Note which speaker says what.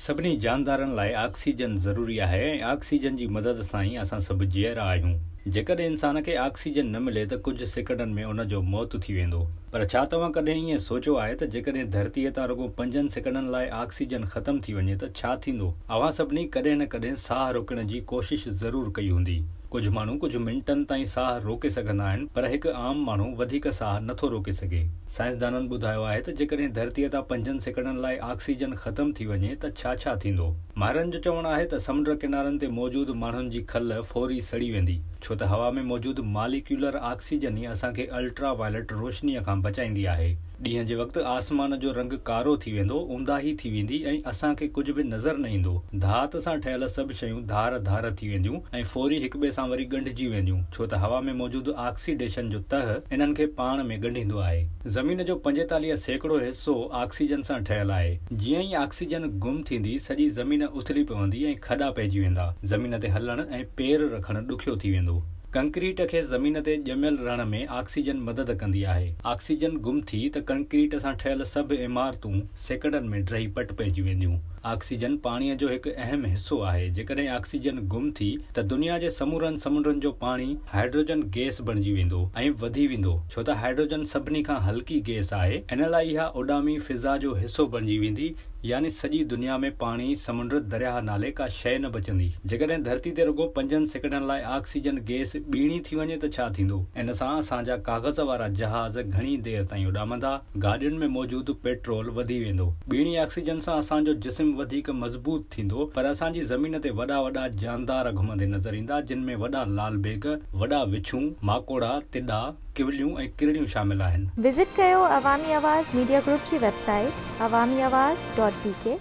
Speaker 1: سڀني جاندارن لاء آڪسيجن ضروري آهي ۽ آڪسيجن جي مدد سان ئي اسان سڀ جيئرا آهيون. جيڪڏهن انسان کي آڪسيجن نه ملي ته ڪجهه سيڪنڊن ۾ ان جو موت ٿي ويندو. پر ڇا توهان ڪڏهن ائين سوچيو آهي ته جيڪڏهن ڌرتيء تان رڳو پنجن سيڪنڊن لاء آڪسيجن ختم ٿي وڃي ته ڇا ٿيندو؟ اوهان سڀني ڪڏهن نه ڪڏهن ساهه روڪڻ جي ڪوشش ضرور ڪئي هوندي. ڪجهه ماڻهو ڪجهه منٽن تائين ساهه روڪي سگهندا آهن پر هڪ عام ماڻهو وڌيڪ ساهه نٿو روڪي سگهي. سائنسدانن ٻڌايو آهي ته جيڪڏهن ڌرتيء تان پنجن سيڪڙن لاء آڪسيجن ختم ٿي وڃي ته ڇا ڇا ٿيندو؟ ماهرن جو چوڻ آهي ته سمنڊ ڪنارن تي موجود ماڻهن جي کل فوري سڙي ويندي، ڇو ته هوا ۾ موجود ماليڪيولر آڪسيجن ئي اسان کي الٽرا وائلٽ روشنيء کان بچائيندي آهي. ڏينهن جي وقت آسمان جو رنگ ڪارو ٿي ويندو، اونداهي ٿي ويندي ۽ اسان کي ڪجهه به نظر نه ايندو. ڌات سان ٺهيل سڀ شيون ڌار ڌار ٿي وينديون ۽ فوري هڪٻئي سان وري ڳنڍجي وينديون، ڇو ته هوا ۾ موجود آڪسيڊيشن جو تهه انهن کي پاڻ ۾ ڳنڍيندو آهي. زمين جو 45% حصو آڪسيجن سان ٺهيل آهي. جيئن ئي آڪسيجن گم ٿيندي، سڄي زمين اٿلي پوندي ۽ کڏا پئجي ويندا. زمين تي هلڻ ۽ پير رکڻ ڏکيو ٿي ويندو. ڪنڪريٽ کي زمين تي ڄميل رهڻ ۾ آڪسيجن مدد ڪندي آهي. آڪسيجن گم ٿي ته ڪنڪريٽ سان ٺهيل سڀ عمارتون سيڪنڊن ۾ ڊهي پٽ پئجي وينديون. آڪسيجن پاڻيء جو هڪ اهم حصو آهي. جيڪڏهن آڪسيجن گم ٿي ته دنيا جي سمورن سمنڊن جو پاڻي هائيڊروجن گئس بڻجي ويندو ۽ وڌي ويندو ڇو ته هائيڊروجن سڀني کان هلڪي گئس آهي ان لاء اها اڏامي فضا جو حصو بڻجي ويندي يعني سڄي دنيا ۾ پاڻي، سمنڊ، درياهه نالي ڪا شيء نه بچندي. جيڪڏهن ڌرتي تي رڳو پنجن سيڪنڊن لاء آڪسيجن گئس ٻيڻي ٿي وڃي ته ڇا ٿيندو؟ ان سان اسان جا ڪاغذ وارا جهاز گهڻي دير تائين اڏامندا، گاڏين ۾ موجود پيٽرول وڌي ويندو. ٻيڻي آڪسيجن سان اسان جو جسم وڌيڪ مضبوط ٿيندو، پر اسان جي زمين تي وڏا وڏا جاندار گهمندي نظر ايندا، جن ۾ وڏا لال بيگ، وڏا وڇون، ماڪوڙا، تڏا، ڪوليون ۽ ڪرڙيون شامل آهن.
Speaker 2: وزٽ ڪيو عوامي آواز ميڊيا گروپ جي website Awami Awaz dot B K.